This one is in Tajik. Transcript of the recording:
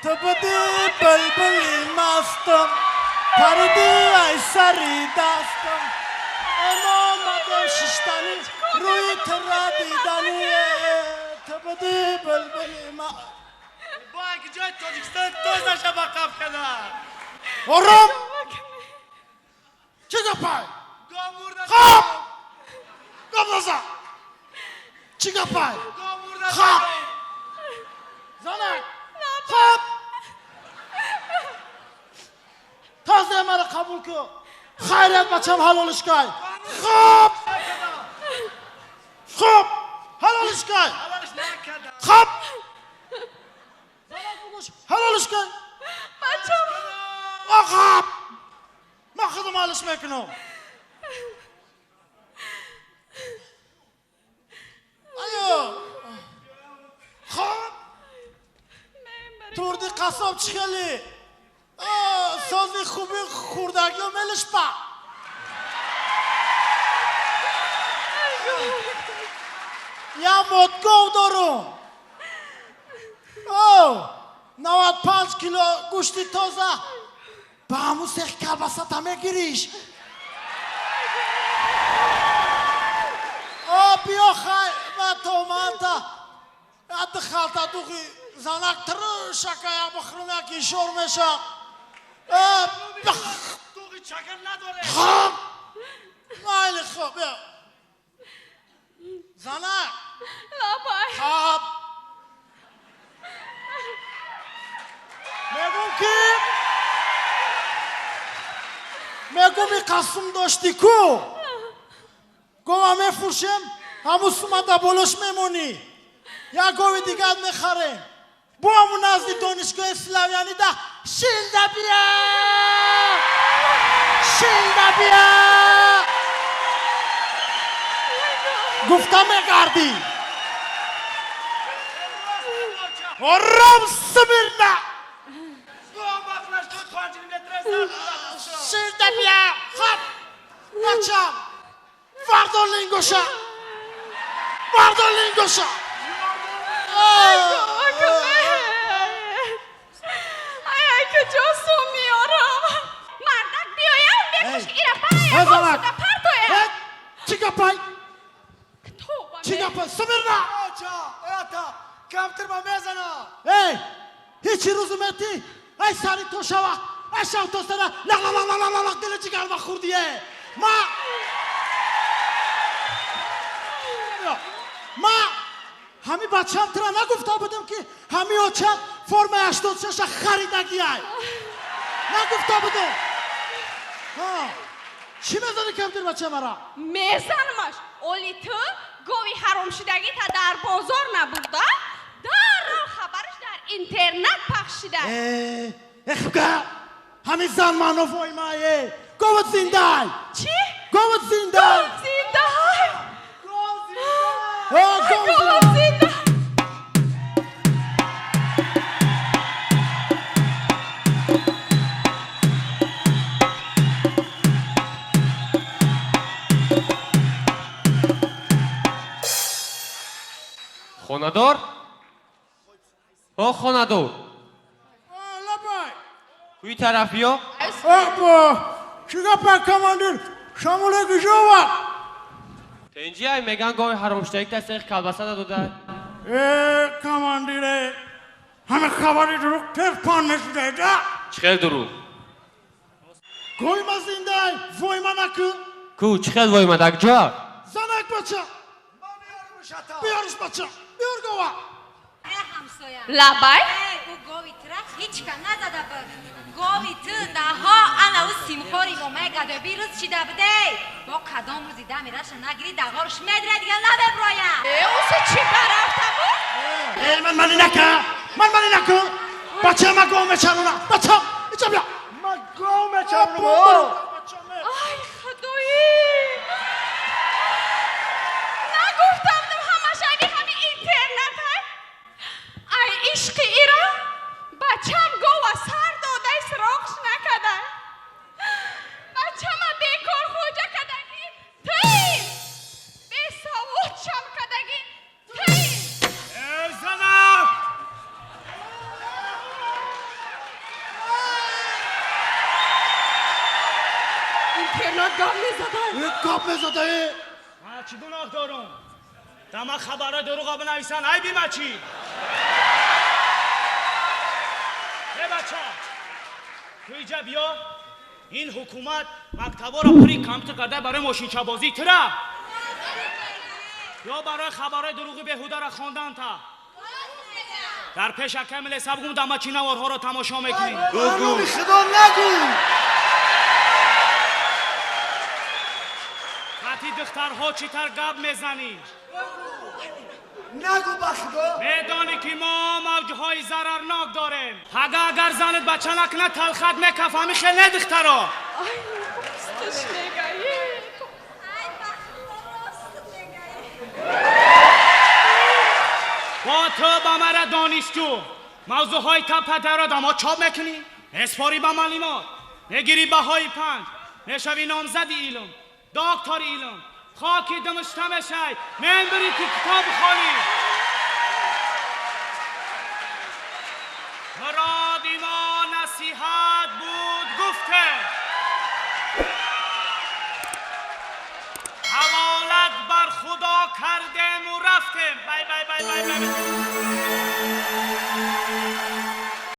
Ту буди булбули мастам, париди ай сари дастам. Омадем шиштани, рӯи тура дидани. Ту буди булбули ма. Бо ки ҷои Тоҷикистон тозаша ба қаф када. Ором! Чӣ гапай? Гов мурда. Хоб! Гап назан! Чӣ гапай? Гов мурда. Хоб! Занак! Хоб! Таза мара қабул кун. Хайрият, бачам, ҳалолиш кай. Хоб! Хоб! Ҳалолиш кай. Ҳалолиш накада. Хоб! Занак, бугӯш, ҳалолиш кай. Бачам. Хоб! Ман худам ҳаллиш мекунам. Айё! Хоб! Турди қассоб чӣ хеле? Сози хуби хурдагиё мелишпа. Я модгов дорум. О, 95 кило гӯшти тоза. Ба ҳамун сех колбасата мегириш. О, биё, хай, ма то манта. Ад халта дуғи занак трушака я бихӯрам, як ишор меша. Дуғи чакар надоре. Хоб! Майли, хоб, биё. Занак! Лабай. Хоб! Мегум ки мегум и қасм дошти ку? Гова мефурӯшем, ҳамун сумада болош мемонӣ. Як гови дигар мехарем. Бо ҳамун назди донишгоҳи славянида шилда бия! Шилда бия! Гуфта мегардӣ. Ором, смирно! Гов вақтлаш ду 5 метр сар. Шилда бия! Хоб! Бачам! Вардор лингоша! Вардор лингоша! Ай, ай, куҷо сум меорам? Мардак биёяд, бекуш ира Эй, парая занак! партоя. Чӣ гапай? Тоба. Чӣ гапай? Смирно! Оча, оята, камтир ба мезана. Эй! Ҳечи рӯзу метӣ? Ай сари то шава! Ай шав то сара! Лақ лақ лақ лақ лақ лақ дили ҷигарма хурдие! Ма ҳами бачаам тира нагуфта будам, ки ҳами оча формаи 86-а харидагиай? Нагуфта будам? Чӣ мезани камтир бача мара? Мезанамаш. Оли ту гови ҳаромшудагита дар бозор набурда, даррав хабараш дар интернет пахш шида. Эхка, ҳами зан мано воймае. Говат зиндай! Чӣ? Говат зиндай! Гов зиндай! Гов зинда. О, гов Гов зиндай! зиндай! Хонадор? О, хонадор! Лабай! Куи тараф биё. Бо чӣ гапай, командир? Шамоле гижова? Тенҷи ай, меган гови ҳаромшудагита сех колбаса надода. Э, командире, ҳами хабари дурӯғ тез паҳн мешудаида. Чӣ хел дурӯғ? Гови ма зиндай, войма накун. Ку, чӣ хел воймадак ҷо? Занак, бача! Ма меёрмш ата. Биёриш, бача, биёр гова. Э, ҳамсоя. Лабай. Э, ӯ гови тира ҳеч ка назада буд. Гови ту даҳо ана ӯ симхори мо мегаде бирӯз чида будей. Бо кадом рӯзи дамираша нагири, дағорш медре, дига намеброя. Э, усе чӣ барафта буд? Э, ман мани нака, ман мани накун. Бача, ма гов мечаронам. Бача, иҷа бия. Ма гов мечаронам. Ай, худои! Нагуфтам, ҳамаш айби ҳами интернет ай. Ай ишқи ира бачам гова сар додай, сироғш накадай. Бачама бекор хоҷа кадаги тый! Бесавод шам кадаги тый! Э, занак! интернет гап мезадай. Гап мезадай. Ман чӣ гуноҳ дорам? Дама хабарҳои дурӯға бинависанд, айби ма чӣ? Э бача, ту иҷа биё. Ин ҳукумат мактабҳоро пури компютер карда барои мошинчабозӣ тира ё барои хабарҳои дурӯғи беҳударо хондан та дар пеш акай милиса бугум дама чӣ наворҳоро тамошо мекунӣ. Ба номи Худо нагӯ. Хати духтарҳо чӣ тар гап мезанӣ? Нагӯ ба Худо. Медонӣ ки мо мавҷҳои зарарнок дорем. Ага агар занат бача накунад талхат мекаф, ҳамин хел не духтаро? Ай, росташ мегаи. Ай, ба Худо рост мегаи. Бо ту ба мара донишҷӯ мавзӯъҳои таппатаро дамо чоп мекунӣ, меспорӣ ба маълумот, мегирӣ баҳои 5, мешавӣ номзади илм, доктори илм, хоки димишта мешай, мембирӣ ки китоб хонӣ. Муроди мо насиҳат буд гуфте, ҳаволат бар Худо кардему рафтем. Бай бай бай бай бай.